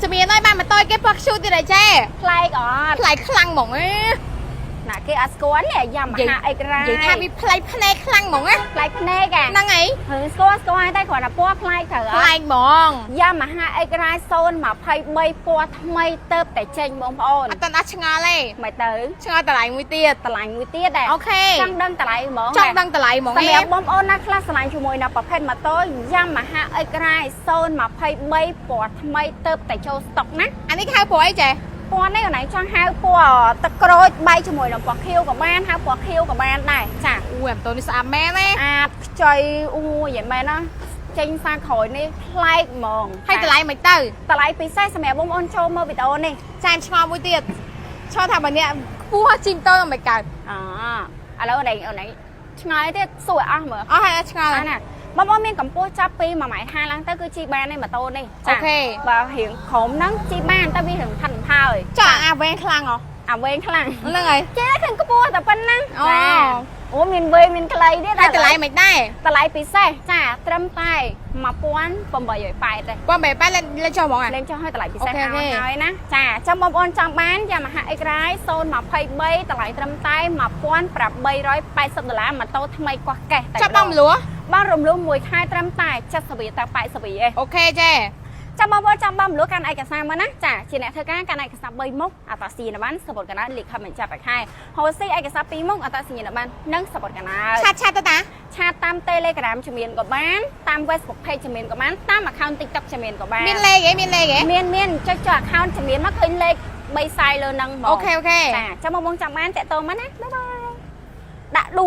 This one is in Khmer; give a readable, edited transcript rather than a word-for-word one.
ជំនាញឲ្យបានម៉ូតូគេពណ៌ខ្ជូតទៀតហើយចេ ប្លែកអត់ ប្លែកខ្លាំងហ្មងណា ណាគេអត់ស្គាល់នេះ Yamaha X និយាយថាវាប្លែកភ្នែកខ្លាំងហ្មងណា ប្លែកភ្នែកអា ហ្នឹងហើយ រឿងស្គាល់ស្គាល់ហើយតែគ្រាន់តែពណ៌ប្លែកត្រូវអ ប្លែ ត់ កហ្មង Yamaha X 023ពណ៌ថ្មីទៅតែចេញបងប្អូន អត់តន់អត់ឆ្ងល់ទេ មិនទៅ ឆ្ងល់តម្លៃមួយទៀត តម្លៃមួយទៀតដែរ OK ចង់ដឹងតម្លៃហ្មង ចង់ដឹងតម្លៃហ្មង សម្រាប់បងប្អូនណាខ្លះស្រឡាញ់ជាមួយនឹងប្រភេទម៉ូតូ Yamaha X 023ពណ៌ថ្មីទៅតែចូលស្តុកណា អានេះគេហៅពណ៌អីចេះ ពណ៌នេះកន្លែងចង់ហៅពណ៌ទឹកក្រូចបែកជាមួយនឹងពណ៌ខៀវក៏បានហៅពណ៌ខៀវក៏បានដែរចា អូយអាម៉ូតូនេះស្អាតមែនទេ អាតខ្ចីអូយយ៉ាងមែនណាចេញសារក្រោយនេះប្លែកហ្មង ហើយតម្លៃមិនទៅ តម្លៃពិសេសសម្រាប់បងប្អូនចូលមើលវីដេអូនេះ ចាមឆ្ងល់មួយទៀតឆ្ងល់ថាបើអ្នកខ្ពស់ជិះម៉ូតូនឹងមិនកើត អឥឡូវអូនឯងឆ្ងល់ទៀតសួរអស់មើល អស់ហើយអត់ឆ្ងល់ អាណាបងប្អូនមានកម្ពស់ចាប់ពី1ម៉ែត្រ50ឡើងទៅគឺជិះបានឯម៉ូតូនេះ OK បើរៀងក្រុមហ្នឹងជិះបានតែវារៀងផាត់ផើយ ចាអាវែងខ្លាំងហ៎ អាវែងខ្លាំង ហ្នឹងហើយ ចេះឃើញខ្ពស់តែប៉ុណ្ណឹង អូ ចាអូមានវែងមានខ្លីទៀត ហើយតម្លៃមិនដែរ តម្លៃពិសេសចាត្រឹមតែ1880ទេ បងបែបែលេងលេងចុះហ្មងអា លេងចុះឲ្យតម្លៃពិសេស OK ឲ្យហើយណាចាចាំបងប្អូនចង់បាន Yamaha X 023តម្លៃត្រឹមតែ1880ដុល្លារម៉ូតូថ្មីកោះកេះតែ ចាប់បងមលួ បងរំលោះមួយខែត្រឹមតែ70រៀលទៅ80រៀលឯង OK ចេ ចាំបងប្អូនចាំបងមលួកាន់ឯកសារមកណាចាជាអ្នកធ្វើការកាន់ឯកសារ3មុខអត្តសញ្ញាណប័ណ្ណសំបុត្រកណ្ដាលលិខិតបញ្ជាក់ប្រាក់ខែហូស៊ីឯកសារ2មុខអត្តសញ្ញាណប័ណ្ណនិងសំបុត្រកណ្ដាល chat chat ទៅតា chat តាម Telegram ជំនាញក៏បានតាម Facebook Page ជំនាញក៏បានតាម account TikTok ជំនាញក៏បាន មានលេខអីមានលេខអី មានមានចុចចុះ account ជំនាញមកឃើញលេខ3សាយលើហ្នឹងហ្មង OK OK ចាចាំបងបងចាំបានតាក់ទងមកណាbye bye ដាក់ដួ